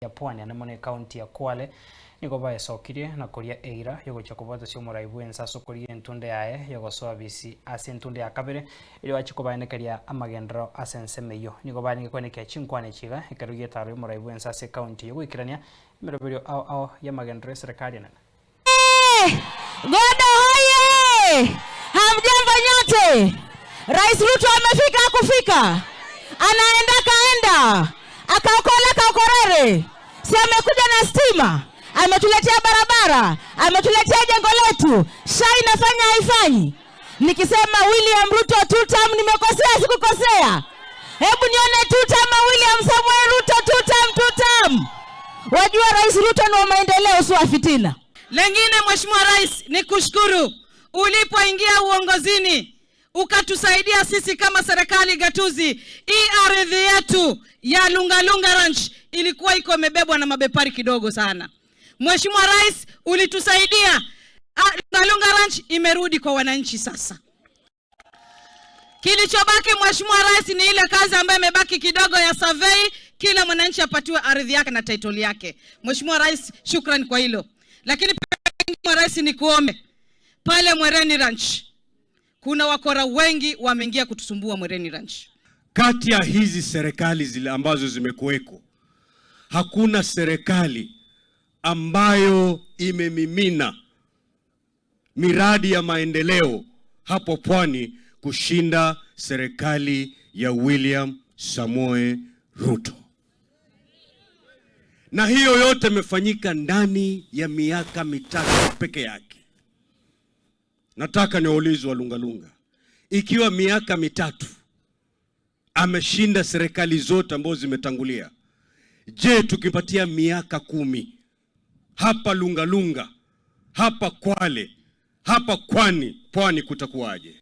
Ya Pwani ande mono ekaunti ya Kwale nigo baesokirie na koria eira yogochia kobwatosia omorai bwense ase okoria entunda yaye yogosoa bisi ase entunda ya kabere erio achie kobaenekeria amagenderero ase ensemo eyio. Nigo barenge koenekia chinkwana echi iga ekero gi'etaro y'omorai bwense ase ekaunti eyio goikerania emeroberio ao ao y'amagenderero y'eserekari enene. Godo hoye! Hamjambo nyote. Rais Ruto amefika kufika, anaenda kaenda, akaokola kaokorere, si amekuja na stima, ametuletea barabara, ametuletea jengo letu, SHA inafanya haifanyi? Nikisema William Ruto two term, nimekosea sikukosea? Hebu nione two term, William Samoei Ruto two term, two term. Wajua Rais Ruto ni wa maendeleo, si wa fitina. Lengine Mheshimiwa Rais, ni kushukuru ulipoingia uongozini ukatusaidia sisi kama serikali gatuzi. Hii ardhi yetu ya Lungalunga Ranch ilikuwa iko imebebwa na mabepari kidogo sana. Mheshimiwa Rais, ulitusaidia, Lungalunga Ranch imerudi kwa wananchi sasa. Kilichobaki Mheshimiwa Rais ni ile kazi ambayo imebaki kidogo ya survey, kila mwananchi apatiwe ardhi yake na title yake. Mheshimiwa Rais, shukrani kwa hilo. Lakini Mheshimiwa Rais, nikuombe pale Mwereni Ranch kuna wakora wengi wameingia kutusumbua Mwereni Ranch. Kati ya hizi serikali zile ambazo zimekuweko, hakuna serikali ambayo imemimina miradi ya maendeleo hapo Pwani kushinda serikali ya William Samoei Ruto. Na hiyo yote imefanyika ndani ya miaka 3 peke yake. Nataka niwaulize wa Lungalunga, ikiwa miaka 3 ameshinda serikali zote ambazo zimetangulia, je, tukipatia miaka 10 hapa Lungalunga, hapa Kwale, hapa Pwani kutakuwaje?